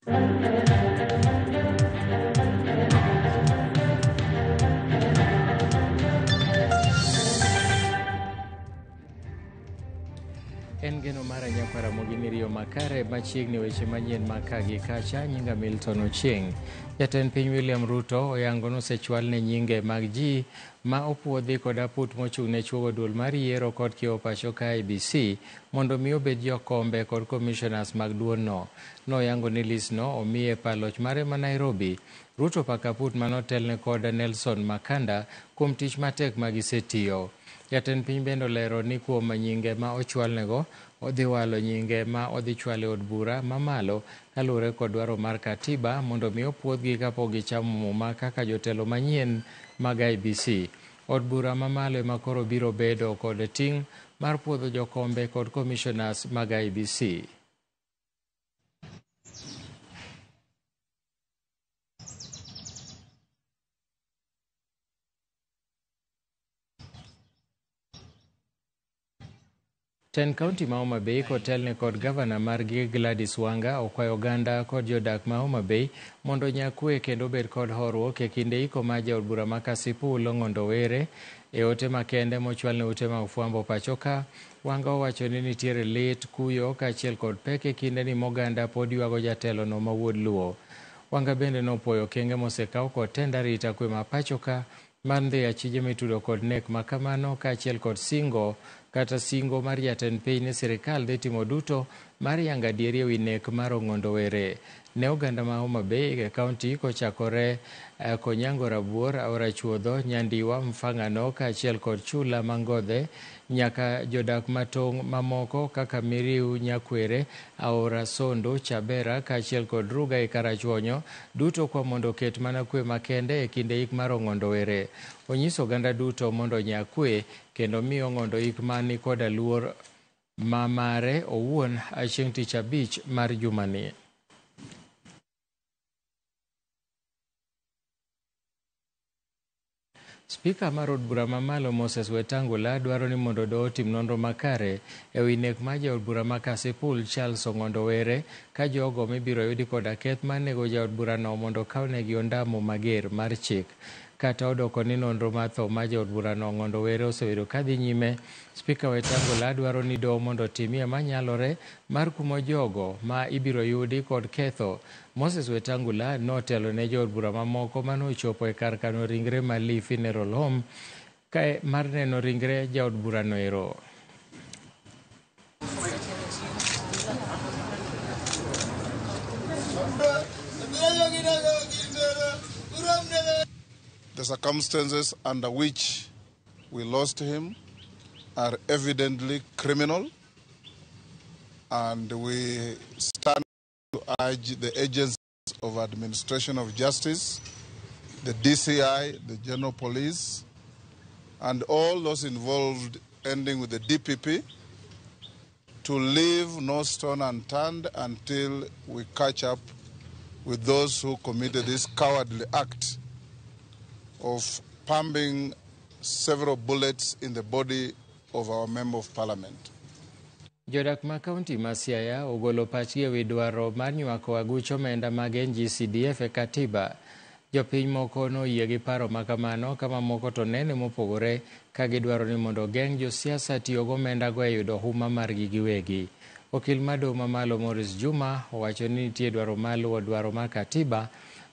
En geno mara nyakwara Ramogi makare machiegni weche manyien ma ka gi kacha. Nyinga Milton Ochieng. Jatend piny William Ruto oyango nosechwalne nyinge mag ji ma opuodhi kod aput mochung' ne chuogo duol mar yiero kod kiewo pacho ka IEBC mondo mi obed jokombe kod commissioners mag duolno. Noyango ni list no omiye paloch mare ma Nairobi. Ruto pako aput manotelne kod Nelson Makanda kuom tich matek ma gisetiyo. Jatend piny bende olero ni kuom nyinge ma ochwalnego, odhi walo nyinge ma odhi chwalo e od bura mamalo kaluwore kod dwaro mar katiba mondo mi opuodhgi kapok gichamo muma kaka jotelo manyien mag IEBC. Od bura mamalo ema koro biro bedo kod ting' mar puodho jokombe kod commissioners mag IEBC. Tend kaunti ma Homa Bay kotelne kod gavana margi Gladys Wanga okwayo oganda kod jodak ma Homa Bay mondo onya kwe kendo obed kod horuok e kinde iko mar jaod bura ma Kasipul Ong'ondo Were. E ote makende mochwal ne ute mag fwambo pacho ka, Wanga owacho ni nitiere lit, kuyo kaachiel kod pek e kinde ni moganda pod ywago jatelo no ma wuod Luo. Wanga bende nopuoyo okenge mosekaw kod tend arita kwe ma pacho ka mar ndhiyo achije mitudo kod nek ma kamano kaachiel kod singo kata singo mar jatend piny ni sirikal dhi timo duto mar yango adieri ewi nek mar Ong'ondo Were. Ne oganda ma Homa Bay e kaunti kochakore Konyango Rabuor, Aora Chuodho, Nyandiwa, Mfang'ano kaachiel kod Chula Mangodhe nyaka jodak matong' mamoko kaka Miriu, Nyakwere, Aora Sondo, Chabera kaachiel kod Ruga e Karachuonyo duto kwa mondo oket mana kwe makende e kinde ik mar Ong'ondo Were. Onyiso oganda duto mondo onya kwe kendo miyo Ong'ondo ik mani koda luor ma mare owuon chieng' tich abich mar jumani. Spika mar od bura mamalo Moses Wetangula dwaro ni mondo doho otim nonro makare ewi nek mar jaod bura ma Kasipul Charles Ong'ondo Were ka jogo mibiro yudi koda keth mar nego jaod burano mondo okawnegi ondamo mager mar chik. Kata odoko ni nonro mar tho mar jaod burano Ong'ondo Were osebedo kadhi nyime, Spika Wetangula dwaro ni doho mondo otimie manyalore mar kumo jogo ma ibiro yudi kod ketho. Moses Wetangula notelo ne jood bura mamoko manochopo e kar kano ringre ma Lee Funeral Home kae mar neno ringre jaod burano ero. The circumstances under which we lost him are evidently criminal, and we stand to urge the agencies of administration of justice, the DCI, the General Police, and all those involved, ending with the DPP, to leave no stone unturned until we catch up with those who committed this cowardly act of pumping several bullets in the body of our Member of Parliament. Jodak ma kaunti ma Siaya ogolo pachgi ewi dwaro mar nywako aguch omenda mag NGCDF e katiba. Jopiny moko noyie gi paro ma kamano ka mamoko to nene mopogore ka gidwaro ni mondo ogeng' josiasa tiyo gomenda go e yudo huma margi giwegi. Okil mar doho mamalo Maurice Juma owacho ni nitie dwaro mar luwo dwaro mar katiba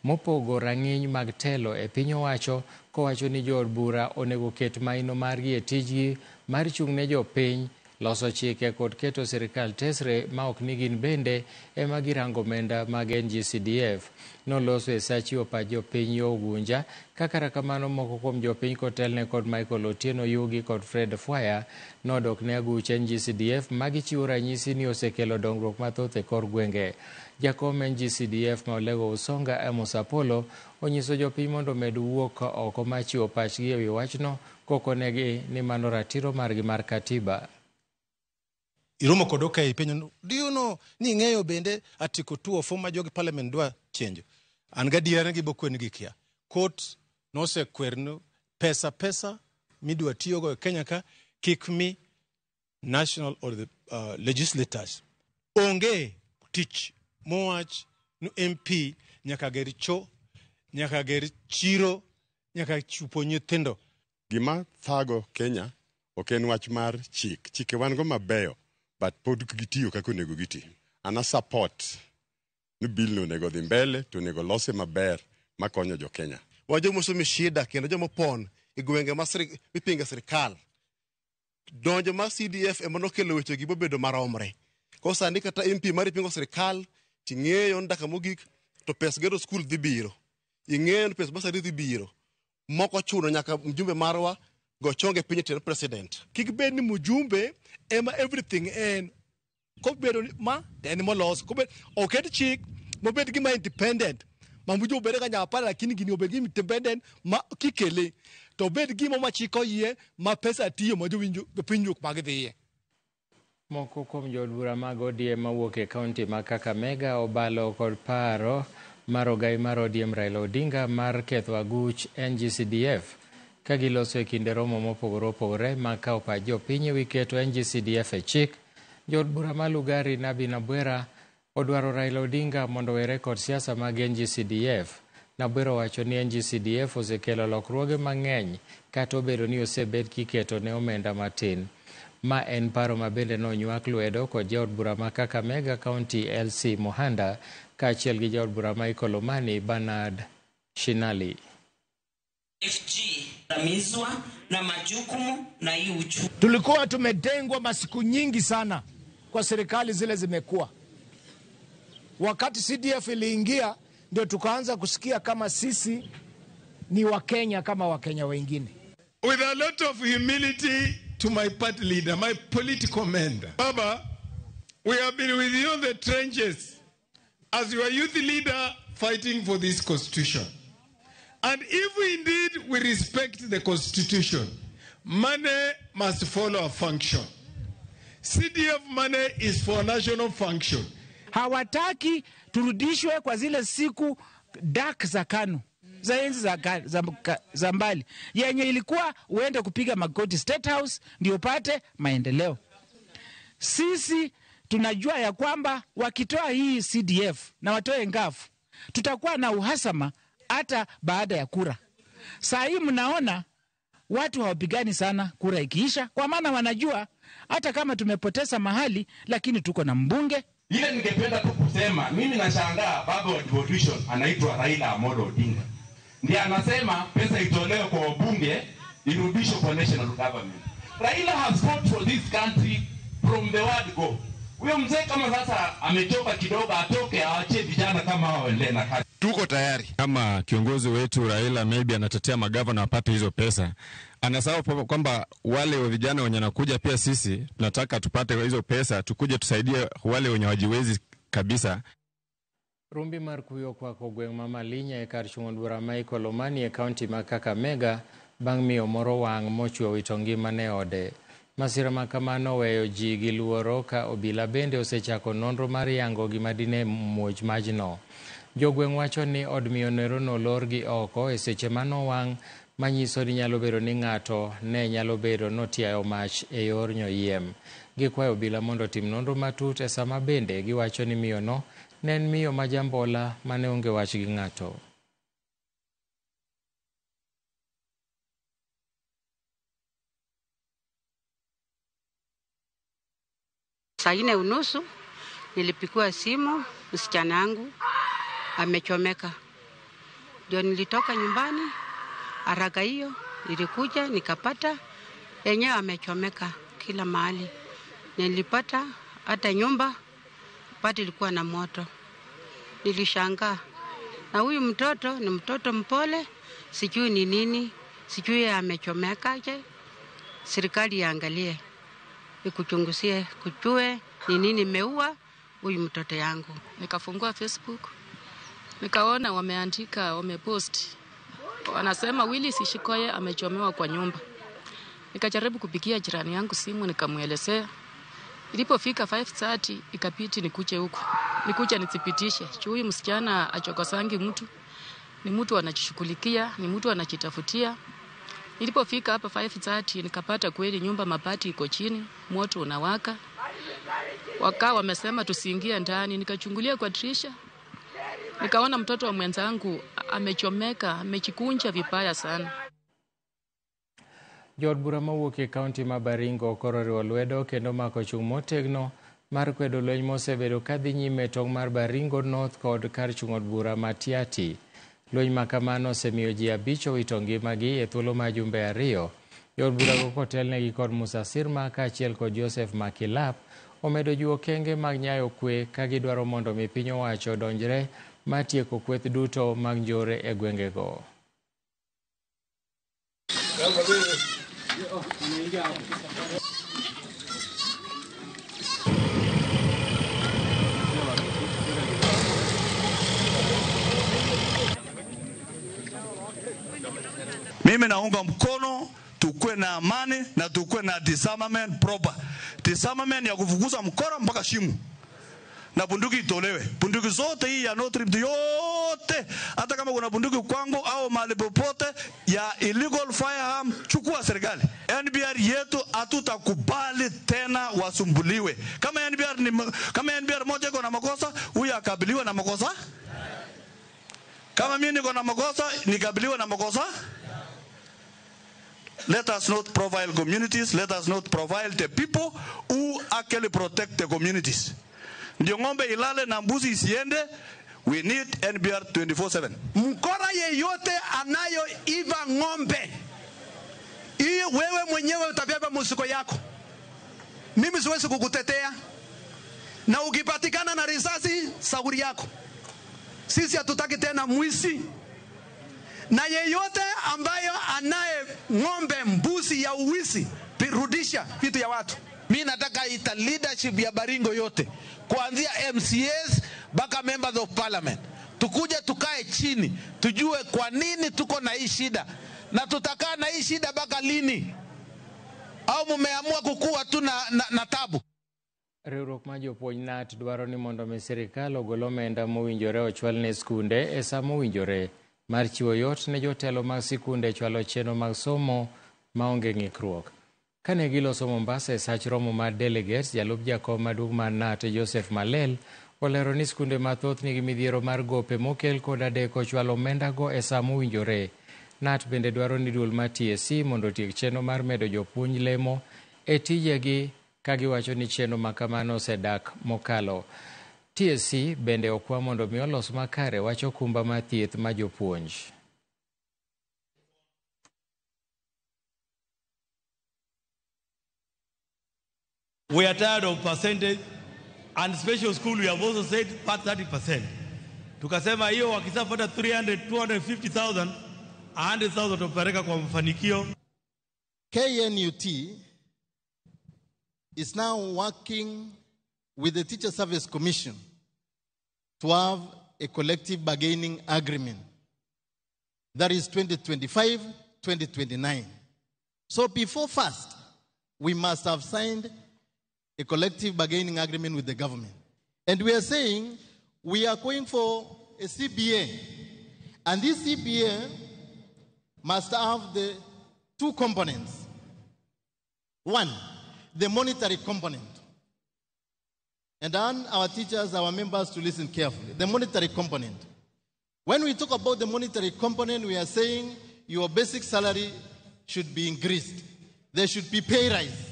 mopogo rang'iny mag telo e piny owacho kowacho ni jood bura onego ket maino margi e tijgi mar chung' ne jopiny, loso chike kod keto sirikal tesre ma ok ni gin bende ema girango omenda mag NGCDF. Noloso e sa chiwo pach jopiny yo Ugunja ka kata kamano moko kuom jopiny kotelne kod Michael Otieno Yugi kod Fred Fwaya nodok ne aguch NGCDF ma gichiwo ranyisi ni osekelo dongruok mathoth e kor gwenge. Jakom NGCDF ma Olego Usonga Amos Apollo onyiso jopiny mondo omed wuok oko mar chiwo pachgi ewi wachno kokonegi ni mano ratiro margi mar katiba. Iromo kod okay penjo, do you know ni ing'eyo bende Article 204 ma jogi parliament dwa chenjo? An gadiera ni gibo kweni gikia. Court nosekwer pesa midwa tiyogo e Kenya ka kik mi national or the legislators. Onge tich mowach ni MP nyaka ger cho, nyaka ger chiro, nyaka chupo nyithindo. Gima thago Kenya ok en wach mar chik. Chike wan go mabeyo, but pod gitiyo kaka onego giti. An a support ni bill no onego dhi mbele to onego lose maber makonyo jo Kenya. Wan joma somo shida kendo joma opon e gwenge ma mipinge sirikal. Donjo mar CDF ema nokelo wechegi bobedo maromre. Koro sani kata MP mari pingo sirikal ting'eyo ni dakika mogik to pes gero skul dhi biro. Ing'eyo ni pes basari dhi biro. Moko chuno nyaka mjumbe marwa go chonge piny ter president. Kik bed ni mjumbe ema everything en. Kobedo ma en molos. Kobed oket chik mobed gima independent. Ma mjumbe obed ka nyapar lakini gini obed gima independent ma kikele. To obed gima ma chik oyie ma pesa tiyo ma jowinjo jopiny ok mag dhiye. Moko kuom jood bura mag ODM mawuok e kaunti ma Kakamega obalo kod paro mar ogai mar ODM Raila Odinga mar ketho aguch NGCDF ka giloso e kinde romo mopogore opogore mag kawo pach jopiny ewi keto NGCDF e chik. Jood bura ma Lugari Nabi Nabwera odwaro Raila Odinga mondo owere kod siasa mag NGCDF. Nabwera owacho ni NGCDF osekelo lokruoge mang'eny kata obedo ni osebed kiketo ne omenda matin. Ma en paro ma bende nonywak lwedo kod jaod bura ma Kakamega County LC Mohanda kaachiel gi jaod bura ma Ikolomani Bernard Shinali. FG tamizwa na majukumu na hii uchumi. Tulikuwa tumetengwa masiku nyingi sana kwa serikali zile zimekuwa. Wakati CDF iliingia ndio tukaanza kusikia kama sisi ni Wakenya kama Wakenya wengine. With a lot of humility to my party leader, my political mentor. Baba, we have been with you in the trenches as your youth leader fighting for this constitution. And if we indeed we respect the constitution, money must follow a function. CDF money is for national function. Hawataki turudishwe kwa zile siku dark za KANU, za enzi za mbali yenye ilikuwa uende kupiga magoti State House ndio upate maendeleo. Sisi tunajua ya kwamba wakitoa hii CDF na watoe ngafu, tutakuwa na uhasama hata baada ya kura. Saa hii mnaona watu hawapigani sana kura ikiisha, kwa maana wanajua hata kama tumepoteza mahali lakini tuko na mbunge. Ile ningependa tu kusema, mimi nashangaa baba wa devolution anaitwa Raila Amolo Odinga. Ndiye anasema pesa itolewe kwa wabunge irudishwe kwa national government. Raila has fought for this country from the word go. Huyo mzee kama sasa amechoka kidogo, atoke aache vijana kama hao waendelee na kazi. Tuko tayari. Kama kiongozi wetu Raila maybe anatetea magavana wapate hizo pesa, anasahau kwamba wale wa vijana wenye wanakuja pia sisi tunataka tupate hizo pesa, tukuje tusaidie wale wenye wajiwezi kabisa. Rumbi mar kuyo kwako gweng' ma Malinya e kar chung' od bura ma Ikolomani e kaunti ma Kakamega bang' miyo moro wang' mochwe wito ngimane e ode. Masira ma kamano oweyo ji gi luoro ka obila bende osechako nonro mar yango gima dine muoch majno. Jogweng' wacho ni od miyo nero nolor gi oko e seche manowang' manyiso ni nyalo bedo ni ng'ato ne nyalo bedo notiayo mach e yor nyoyiem. Gikwayo obila mondo otim nonro matut e sama bende giwacho ni miyono ne en miyo ma jambola mane onge wach gi ng'ato. Saa 4:30 nilipigiwa simu, msichana wangu amechomeka. Ndio nilitoka nyumbani haraka hiyo, nilikuja nikapata yenyewe amechomeka kila mahali. Nilipata hata nyumba pati ilikuwa na moto. Nilishangaa. Na huyu mtoto ni mtoto mpole, sijui ni nini, sijui amechomekaje. Serikali iangalie, ikuchunguzie, kujue ni nini imeua huyu mtoto yangu. Nikafungua Facebook, nikaona wameandika, wamepost, wanasema Willis Shikoye amechomewa kwa nyumba. Nikajaribu kupigia jirani yangu simu nikamuelezea. Ilipofika 5:30 ikabidi nikuje huku. Nikuje nithibitishe. Huyu msichana achokosangi mtu. Ni mtu anajishughulikia, ni mtu anajitafutia. Nilipofika hapa 5:30 nikapata kweli nyumba mabati iko chini, moto unawaka. Wakawa wamesema tusiingie ndani, nikachungulia kwa dirisha. Nikaona mtoto wa mwenzangu amechomeka, amechikunja vibaya sana. Jood bura mawuok e kaunti ma Baringo koro oriwo lwedo kendo mako chung' motegno mar kwedo lweny mosebedo kadhi nyime e tong' mar Baringo North kod kar chung' od bura ma Tiaty. Lweny ma kamano osemiyo ji 5 owito ngimagi e thuolo mar jumbe 2. Jood burago kotelnegi kod Musa Sirma kaachiel kod Joseph Makilap omedo jiwo okenge mag nyayo kwe ka gidwaro mondo mi piny owacho odonjre mar tieko kweth duto mag njore e gwengego. Mimi naunga mkono tukue na amani na tukue na disarmament proper. Disarmament ya kufukuza mkora mpaka shimo. Na bunduki itolewe. Bunduki zote hii ya North Rift yote, hata kama kuna bunduki kwangu au mahali popote ya illegal firearm, chukua serikali. NBR yetu hatutakubali tena wasumbuliwe. Kama NBR ni, kama NBR moja iko na makosa, huyu akabiliwe na makosa. Kama mimi niko na makosa, nikabiliwe na makosa. Let us not profile communities. Let us not profile the people who actually protect the communities. Ndio ng'ombe ilale na mbuzi isiende. We need NBR 24/7. Mkora yeyote anayoiva ng'ombe, hiyo wewe mwenyewe utabeba mzigo yako. Mimi siwezi kukutetea. Na ukipatikana na risasi, sauri yako. Sisi hatutaki tena mwizi. Na yeyote ambayo anaye ng'ombe, mbuzi ya uwizi, rudisha vitu ya watu. Mimi nataka ita leadership ya Baringo yote, kuanzia MCAs mpaka members of parliament. Tukuje tukae chini, tujue kwa nini tuko na hii shida. Na tutakaa na hii shida mpaka lini? Au mumeamua kukua tu na tabu? Riwruok mar jopuonj KNUT dwaro ni mondo mi sirikal ogol omenda mowinjore ochwal ne skunde e sa mowinjore mar chiwo yot ne jotelo mag sikunde chwalo chenro mag somo maonge ng'ikruok. Kane giloso Mombasa e sach romo mar delegates, jalup jakom maduong' mar KNUT Joseph Malel olero ni skunde mathoth nigi midhiero mar gope mokel kod adeko chwalo omenda go e sa mowinjore. KNUT bende dwaro ni duol mar TSC mondo otiek chenro mar medo jopuonj lemo e tijegi ka giwacho ni chenro ma kamano osedak mokalo. TSC bende okwa mondo mi olos makare wach okumba mar thieth ma jopuonj. We are tired of percentage and special school we have also said 30%. Tukasema hiyo wakisapata 300, 250,000, 100,000 tupeleka kwa mafanikio. KNUT is now working with the Teacher Service Commission to have a collective bargaining agreement. That is 2025-2029. So before first, we must have signed a collective bargaining agreement with the government. And we are saying we are going for a CBA. And this CBA must have the two components. One, the monetary component. And then our teachers, our members to listen carefully. The monetary component. When we talk about the monetary component, we are saying your basic salary should be increased. There should be pay rise.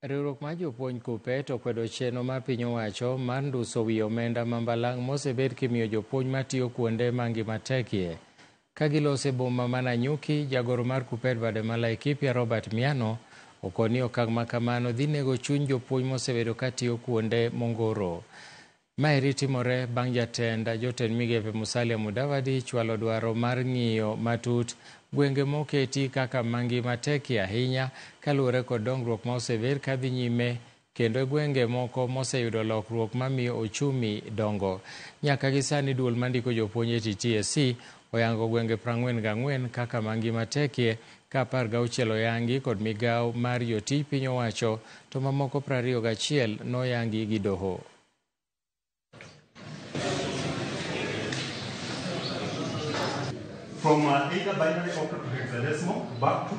Riwruok mar jopuonj KUPPET okwedo chenro mar piny owacho mar nduso wi omenda ma mbalang' mosebed kimiyo jopuonj matiyo kuonde ma ngima tekie. Ka giloso e boma ma Nanyuki, jagoro mar KUPPET bade ma Laikipia Robert Miano okoni okang' ma kamano dhi nego chuny jopuonj mosebedo katiyo kuonde mongoro. Maeri timore bang' jatend jotend migepe Musalia Mudavadi chwalo dwaro mar ng'iyo matut gwenge moketi kaka mangima tekie ahinya kaluwore kod dongruok ma osebed kadhi nyime kendo e gwenge moko moseyudo lokruok mamiyo ochumi dongo. Nyaka gi sani duol mandiko jopuonj e TSC oyango gwenge 44 kaka mangima tekie ka 16 oyangi kod migawo mar jotij piny owacho to mamoko 21 noyangi gi doho. From either binary or hexadecimal back to.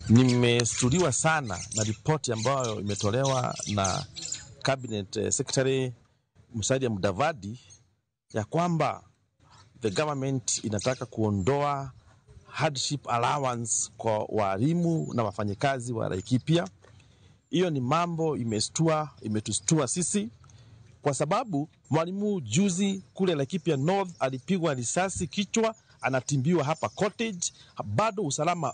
Nimestudiwa sana na ripoti ambayo imetolewa na Cabinet Secretary Musalia Mudavadi ya kwamba the government inataka kuondoa hardship allowance kwa walimu na wafanyikazi wa Laikipia. Hiyo ni mambo imestua, imetustua sisi kwa sababu mwalimu juzi kule Laikipia North alipigwa risasi kichwa, anatimbiwa hapa cottage, bado usalama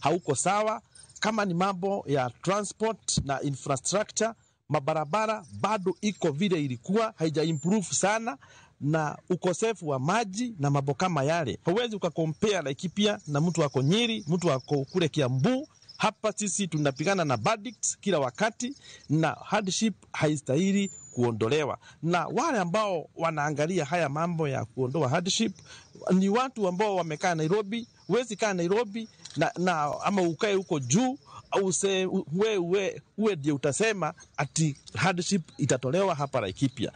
hauko sawa. Kama ni mambo ya transport na infrastructure, mabarabara bado iko vile ilikuwa, haija improve sana, na ukosefu wa maji na mambo kama yale. Huwezi ukakompea Laikipia na mtu ako Nyeri, mtu ako kule Kiambu. Hapa sisi tunapigana na bandits kila wakati, na hardship haistahili kuondolewa. Na wale ambao wanaangalia haya mambo ya kuondoa hardship ni watu ambao wamekaa Nairobi. Huwezi kaa Nairobi na ama ukae huko juu au uwe ndiye utasema ati hardship itatolewa hapa Laikipia.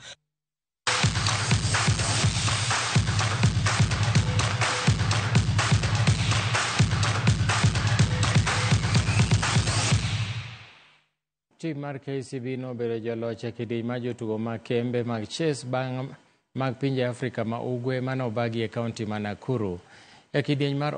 Tim mar KCB nobedo joloch e kidieny mar jotugo mag kembe mag chess bang' mag pinje Afrika ma Ugwe mane obagi e kaunti ma Nakuru. E kidieny mar